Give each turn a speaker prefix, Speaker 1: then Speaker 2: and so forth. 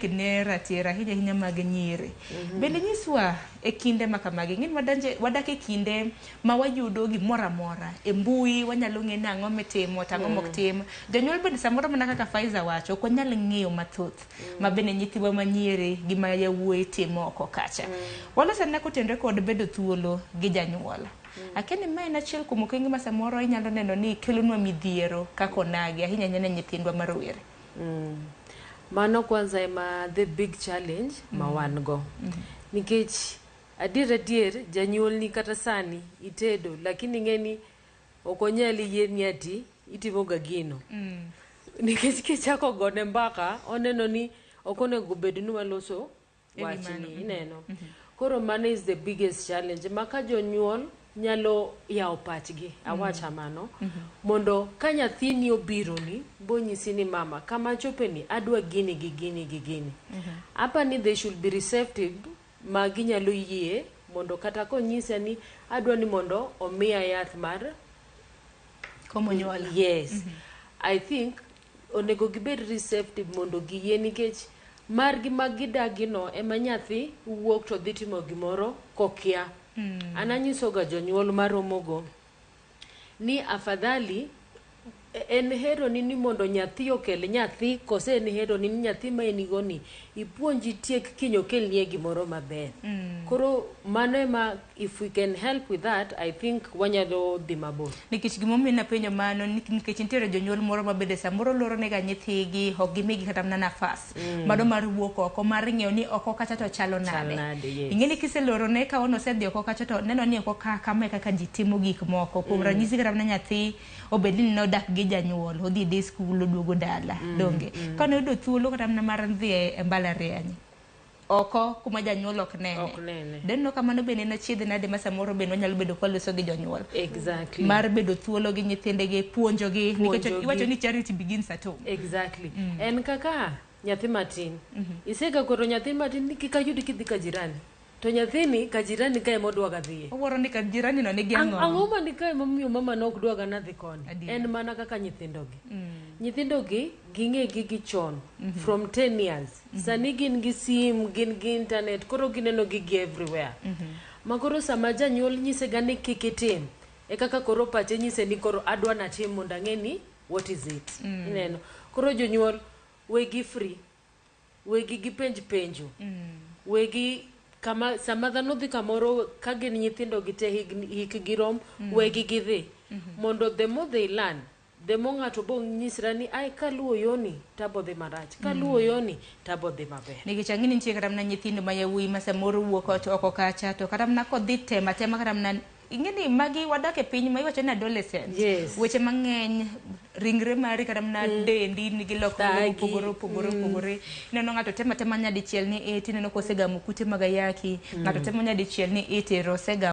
Speaker 1: ne ratiro ahinya ahinya mag nyiri. Bende nyiswa e kinde ma kamagi, ing'eni wadanje, wadak e kinde ma wayudo gimoro amora e mbui, wanyalo ng'e ni ang'o mitimo to ang'o mok tim. Jonyuol bende samoro mana kaka Faiza wacho, ok wanyal ng'eyo mathoth ma bende nyithiwa ma nyiri gi ma yawuoyi timo oko kacha. Waloso anena kotenore kod bedo thuolo gi janyuol. Akia ni ma en achiel kuom okenge ma samoro inyalo neno ni kelonwa midhiero kaka onagi ahinya ahinya ne nyithindwa ma rowere.
Speaker 2: Mano kwanza ema the big challenge ma wan go. Nikech adier adier janyuolni kata sani itedo lakini ing'e ni ok onyal yieni ati itimoga gino. Nikech kichako gone mbaka oneno ni ok onego bed ni waloso
Speaker 1: E wi
Speaker 2: wachni
Speaker 1: mano.
Speaker 2: ineno. Koro mano is the biggest challenge ma ka jonyuol nyalo yawo pachgi awacha mano mondo ka nyathini obironi bonyisi ni mama kama achopeni adwa gini gi gini gi gini. Apa ni they should be receptive ma ginyalo yie mondo kata konyisa ni adwa ni mondo omiya yath mar
Speaker 1: Komo nyuol.
Speaker 2: Yes. I think onego gibed receptive mondo giyie nikech margi ma gidagi no ema nyathi wuok to dhi timo gimoro kokia. An anyisoga jonyuol maromogo ni afadhali en heroni ni mondo nyathi okel nyathi kose en heroni ni nyathi ma in go ni ipuonji tiek kiny okelnie gimoro maber. Koro mano ema if we can help with that I think wanyalo dhi mabor.
Speaker 1: Nikech gimomiyo napenjo mano nikech nitiere jonyuol moro ma bende samoro loro nega nyithigi ok gimigi kata mana nafas mano mar wuok oko mar ng'eyo ni oko kacha to chalo nade.
Speaker 2: Nade, yes.
Speaker 1: Ing'e ni kiselorone ka on osedhi oko kacha to neno ni oko ka kama e kaka ji timo gik moko. Kuom ranyisi kata mana nyathi obed ni nodak gi janyuol odhi day school oduogo dala donge. Kane oyudo thuolo kata mana mar dhi e mbalariany oko kuma janyuol ok nene.
Speaker 2: Ok nene.
Speaker 1: Denno kamano bende en achiedh nade ma samoro bende wanyalo bedo kwaloso gi jonyuol.
Speaker 2: Exactly.
Speaker 1: Mar bedo thuolo gi nyithindegi puonjogi nikech
Speaker 2: Puonjogi.
Speaker 1: iwacho ni charity begins at home.
Speaker 2: Exactly. En kaka nyathi matin. Isega koro nyathi matin ni kik ayudi kidhi ka jirani. To nyathini ka jirani ka ema odwaga dhiye.
Speaker 1: Owuoro ni ka jirani no nigi ang'o.
Speaker 2: Ang'o man kae momiyo mama ne ok dwaga nadhi koni?
Speaker 1: Adier.
Speaker 2: En mana kaka nyithindogi. Nyithindogi ging'e gigi chon from 10 years. Sani gin gi sim, gin gi internet, koro gineno gigi everywhere. Ma koro sama janyuol nyisega ni kik itim, e kaka koro pache nyise ni koro adwa natim mondo ang'e ni what is it. Ineno. Koro jonyuol wegi free. Wegi gipenj penjo. Wegi kama sama dhano dhi kamoro ka gin nyithindo gi te hikgi rom, wegi gidhi. Mondo the more they learn, the more ng'ato bo nyisra ni ai kaluwo yoni tabo dhi marach, kaluwo yoni tabo dhi maber.
Speaker 1: Nikech ang'e ni nitie kata mana nyithindo ma yawuoyi ma samoro wuok ot oko kacha to kata mana kodhi tema tema kata mana ing'e ni magi wadak e piny ma iwacho ni adolescent.
Speaker 2: Yes.
Speaker 1: Weche mang'eny ringre mari kata mana dendi nigi lokruok
Speaker 2: Thagi.
Speaker 1: mopogore opogore opogore. Ineno ng'ato tema tema nyadichiel ni it ineno kosegamo kute mag ayaki. Ng'ato temo nyadichiel ni it ero osegamo